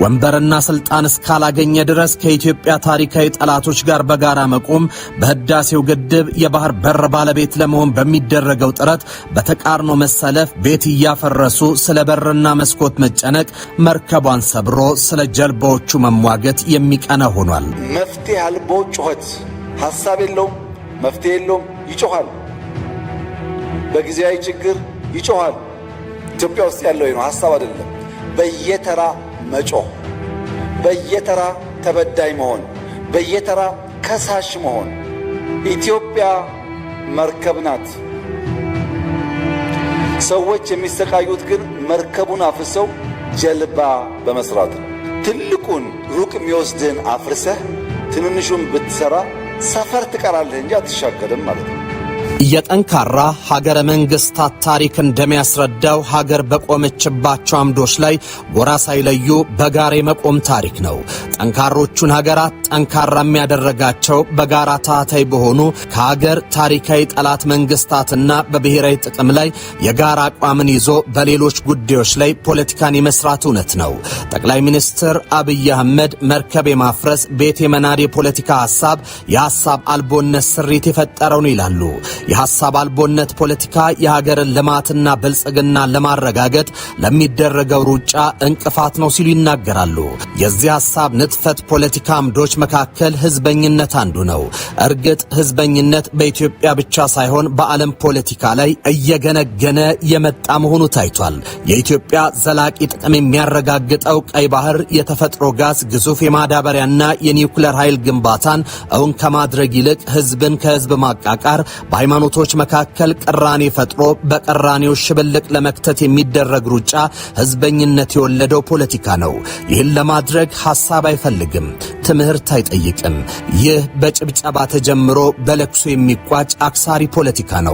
ወንበርና ስልጣን እስካላገኘ ድረስ ከኢትዮጵያ ታሪካዊ ጠላቶች ጋር በጋራ መቆም፣ በህዳሴው ግድብ የባህር በር ባለቤት ለመሆን በሚደረገው ጥረት በተቃርኖ መሰለፍ፣ ቤት እያፈረሱ ስለ በርና መስኮት መጨነቅ፣ መርከቧን ሰብሮ ስለ ጀልባዎቹ መሟገት የሚቀና ሆኗል። መፍትሄ አልቦ ጩኸት፣ ሀሳብ የለውም፣ መፍትሄ የለውም፣ ይጮኻል። በጊዜያዊ ችግር ይጮኻል። ኢትዮጵያ ውስጥ ያለው ነው፣ ሀሳብ አይደለም። በየተራ መጮህ፣ በየተራ ተበዳይ መሆን፣ በየተራ ከሳሽ መሆን። ኢትዮጵያ መርከብ ናት። ሰዎች የሚሰቃዩት ግን መርከቡን አፍርሰው ጀልባ በመስራት ነው። ትልቁን ሩቅ የሚወስድህን አፍርሰህ ትንንሹን ብትሰራ ሰፈር ትቀራለህ እንጂ አትሻገርም ማለት ነው። የጠንካራ ሀገረ መንግስታት ታሪክ እንደሚያስረዳው ሀገር በቆመችባቸው አምዶች ላይ ጎራ ሳይለዩ በጋራ የመቆም ታሪክ ነው። ጠንካሮቹን ሀገራት ጠንካራ የሚያደረጋቸው በጋራ ታህታይ በሆኑ ከሀገር ታሪካዊ ጠላት መንግስታትና በብሔራዊ ጥቅም ላይ የጋራ አቋምን ይዞ በሌሎች ጉዳዮች ላይ ፖለቲካን የመስራት እውነት ነው። ጠቅላይ ሚኒስትር አብይ አህመድ መርከብ የማፍረስ፣ ቤት የመናድ የፖለቲካ ሀሳብ የሀሳብ አልቦነት ስሪት የፈጠረው ነው ይላሉ። የሐሳብ አልቦነት ፖለቲካ የሀገርን ልማትና ብልጽግና ለማረጋገጥ ለሚደረገው ሩጫ እንቅፋት ነው ሲሉ ይናገራሉ። የዚህ ሐሳብ ንጥፈት ፖለቲካ አምዶች መካከል ህዝበኝነት አንዱ ነው። እርግጥ ህዝበኝነት በኢትዮጵያ ብቻ ሳይሆን በዓለም ፖለቲካ ላይ እየገነገነ የመጣ መሆኑ ታይቷል። የኢትዮጵያ ዘላቂ ጥቅም የሚያረጋግጠው ቀይ ባህር፣ የተፈጥሮ ጋዝ፣ ግዙፍ የማዳበሪያና የኒውክለር ኃይል ግንባታን እውን ከማድረግ ይልቅ ህዝብን ከህዝብ ማቃቃር፣ በሃይማኖቶች መካከል ቅራኔ ፈጥሮ በቅራኔው ሽብልቅ ለመክተት የሚደረግ ሩጫ ህዝበኝነት የወለደው ፖለቲካ ነው። ይህን ለማድረግ ሐሳብ አይፈልግም፣ ትምህርት አይጠይቅም። ይህ በጭብጨባ ተጀምሮ በለቅሶ የሚቋጭ አክሳሪ ፖለቲካ ነው።